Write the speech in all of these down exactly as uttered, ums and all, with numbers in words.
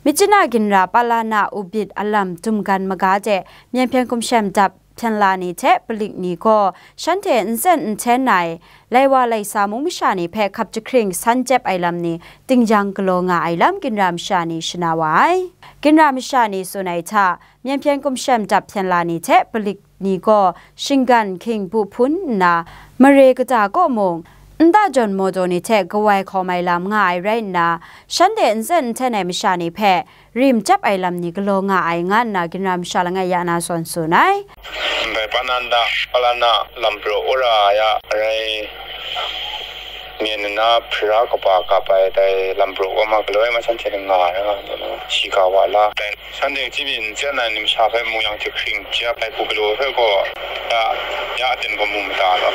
Myitkyina ginra Palana Ubit alam dum gan maga de Myen hpyen gumshem dap hpyen la ni hte palik ni gaw shanhte n sen n hten ai Laiwa Laisa mung masha ni hpe hkap jahkring san jep ai lam ni tinggyang galaw nga ai lam ginra masha ni shana wa ai. Ginra masha ni tsun ai hta, Myen hpyen gumshem dap hpyen la ni hte palik ni gaw shinggan hking bu hpun nna, mare kata kaw mung, nta jawn mawdaw ni hte kawai hkawm ai lam nga ai rai nna, shanhte n sen n hten ai masha ni hpe rim chyap ai lam ni galaw nga ai, nga nna ginra masha langai ya na sawn tsun ai. Ndai Palana, Palana lam praw wora ya rai Myen nna hpra kaba kap ai dai lam praw wa ma galaw ai ma shanhte nga ai nga, shiga wa la. Dai shanhte chyi byin chyen ai ni masha hpe mu yang, jahkring jahkring ai hku galaw hpe gaw, ya, ya aten gaw mu mada law.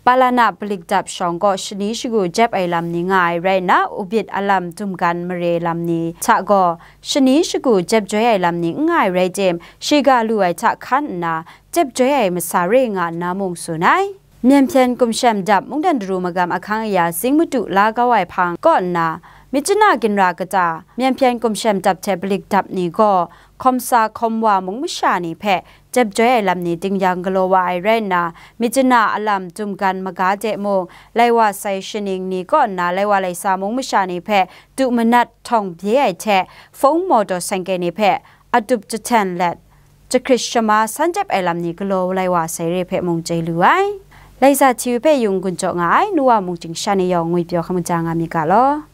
Palana palik dap shawng gaw shani shagu jep ai lam ni nga ai rai nna, Ubit alam dum gan mare lam ni hta gaw shani shagu jep joi ai lam ni n nga ai rai tim, shiga lu ai hta hkan nna, jep joi ai masa re nga nna mung tsun ai. Myen hpyen gumshem dap mungdan daru magam ahkang aya zing madu la kau ai hpang kaw nna, Myitkyina ginra kata, Myen hpyen gumshem dap hte palik dap ni gaw, hkawm sa hkawm wa mung masha ni hpe jep joi ai lam ni tinggyang galaw wa ai rai nna, Myitkyina alam dum gan maga de mung, Laiwa sai shaning ni kaw nna Laiwa Laisa mung masha ni hpe du manat htawng bye ai hte, hpung mawdaw seng-, kei ni hpe adup jahten let, jahkrit shama san jep ai lam ni galaw lai wa sai re hpe mung chye lu ai. Laiza T V hpe yung gun jaw nga ai, Nuwa mungchying sha ni yawng ngwi pyaw hkam kaja nga mi ga law.